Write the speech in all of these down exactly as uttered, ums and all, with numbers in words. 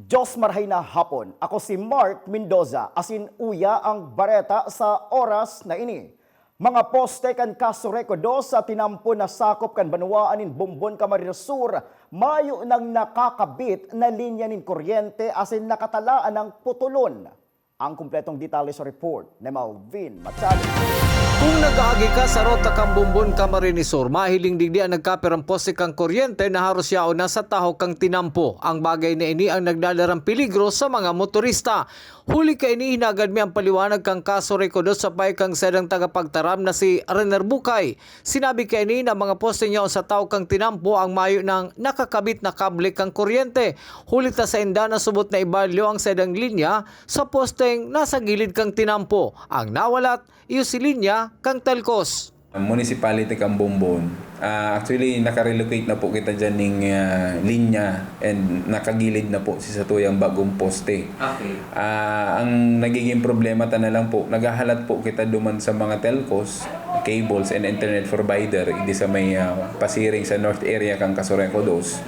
Diyos marhay na hapon. Ako si Mark Mendoza, asin uya ang bareta sa oras na ini. Mga poste kan Casureco dos sa tinampo na sakop kan banwaan nin Bombon, Camarines Sur, mayo nang nakakabit na linya nin kuryente asin nakatalaan nang putulon. Ang kumpletong detalye sa report ni Malvin Machado. Kung nag-aagi ka sa rota kan Bombon, Camarines Sur, mahiling digdi an nagkapirang poste kan kuryente na haros yaon na sa tahaw kan tinampo. Ang bagay na ini ang nagdadarang peligro sa mga motorista. Huli kaini, hinagad mi an paliwanag kan Casureco dos sa payo kan saindang tagapagtaram na si Rener Bucay. Sinabi kaini na mga poste niya sa tahaw kan tinampo ang mayo nang nakakabit na kable kan kuryente. Huli ta sainda nasubot na ibalyo ang saindang linya sa posteng nasa gilid kan tinampo. Ang nawalat, iyo si linya kan Telcos. Municipality kan Bombon. Ah, actually, nakarelocate na po kita dyan ning, ah, linya and nakagilid na po si satuyang bagong poste. Okay. Ah, ang nagiging problema ta na lang po, naghahalat po kita duman sa mga telcos, cables and internet provider, di sa may, ah, pasiring sa north area kan Casureco dos,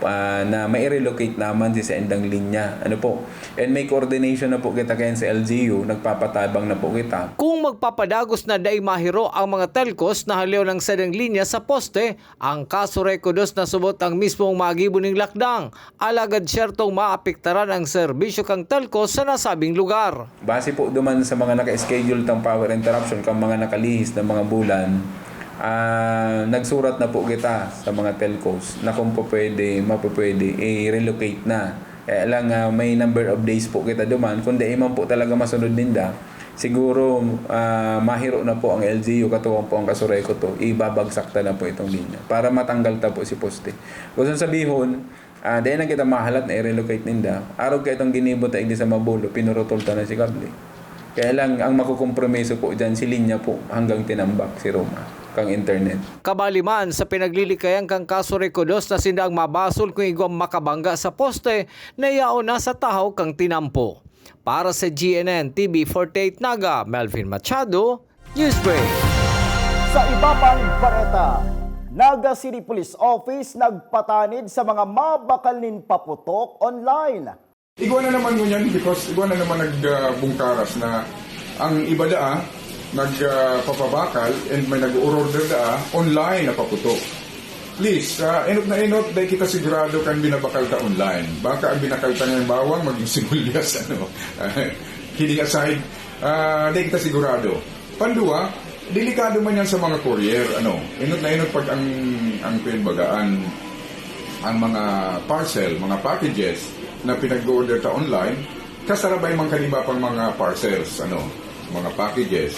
ah, na mai-relocate naman si saindang linya. Ano po? And may coordination na po kita kayan sa L G U, nagpapatabang na po kita. Kung magpapadagos na dai mahiro ang mga telcos na haleon ang saindang linya sa poste, ang Casureco dos nasubot ang mismong magibo ning lakdang. Alagad siyertong maapektaran ang serbisyo kan telcos sa nasabing lugar. Base po duman sa mga naka-schedule tang power interruption kan mga nakalihis na mga bulan, ah, nagsurat na po kita sa mga telcos na kung po pwede, mapapwede, i-relocate na. Kaya lang, ah, may number of days po kita duman. Kung dai man po talaga masunod ninda, siguro, ah, mahiro na po ang L G U, katuwang po ang Casureco to, ibabagsak ta na po itong linya para matanggal ta po si poste. Gusto sabihon, ah, dai na kita mahalat na i-relocate ninda. Arog kaitong ginibo ta igdi sa Mabolo, pinurutol ta na si kable. Kaya lang, ang makukompromiso po dyan, si linya po hanggang tinambak si Roma, kang internet. Kabali man sa pinaglilikayan kan Casureco dos na sinda ang mabasol kung igwang makabangga sa poste na yaon na sa tahaw kan tinampo. Para sa G N N T V forty-eight Naga, Melvin Machado, Newsbreak. Sa iba pang bareta, Naga City Police Office nagpatanid sa mga mabakal nin paputok online. Igwa na naman ngunyan because igwa na naman nagbungkaras na ang iba daa nagpapabakal and may nag-order daa online na paputok. Please, ah, enot na enot, dai kita sigurado kan binabakal ta online. Baka ang binakal ta ngayong bawang maging sibuyas, ano. Kidding aside, ah, dai kita sigurado. Pandua, delikado man yan sa mga courier, ano. Enot na enot pag ang, ang, kumbaga, ang, ang mga parcel, mga packages na pinag-order ta online, kasarabay man kan iba pang mga parcels, ano, mga packages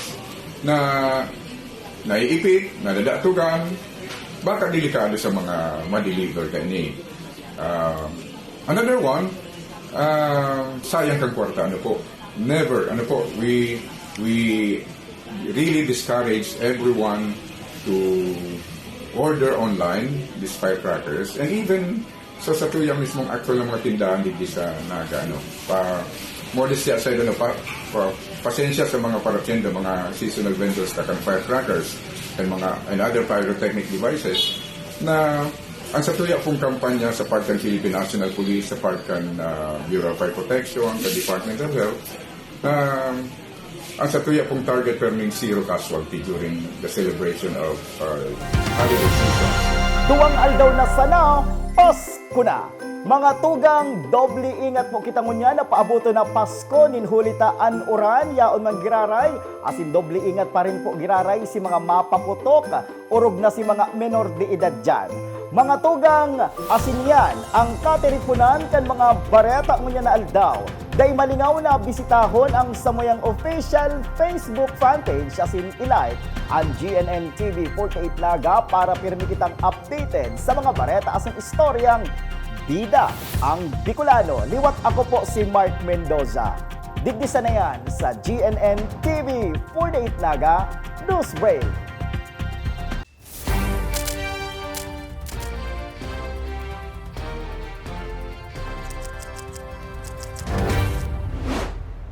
na naiipit, nadadatugan, baka delikado sa mga ma-deliver kaini. Ah, another one, ah, sayang kang kwarta, ano po. Never, ano po, we, we really discourage everyone to order online, these firecrackers, and even sa satuyang mismong actual na mga tindahan digdi sa Naga, ano, pa, modesty aside, ano, pa, pa, pasensya sa mga paratienda, mga seasonal vendors ta kan firecrackers and mga, and other pyrotechnic devices na ang satuya pong kampanya sa part kan Philippine National Police, sa part kan, ah, Bureau of Fire Protection, kan Department of Health, na ang satuya pong target perming zero casualty during the celebration of, uh, holiday season. Duwang aldaw na sana, Pasko na! Mga tugang, doble ingat po kita ngunyan na paaboton na Pasko nin huli ta an uran yaon man giraray, asin doble ingat pa rin po giraray si mga mapaputok, orog na si mga menor de edad diyan. Mga tugang, asin yan ang katiriponan kan mga bareta ngunyan na aldaw. Dai malingaw na bisitahon ang samuyang official Facebook fan page asin i-like an G N N T V forty-eight Naga para pirmi kitang updated sa mga bareta asin istoryang bida ang Bicolano. Liwat ako po si Mark Mendoza. Digdi sana yan sa G N N T V forty-eight Naga News Break.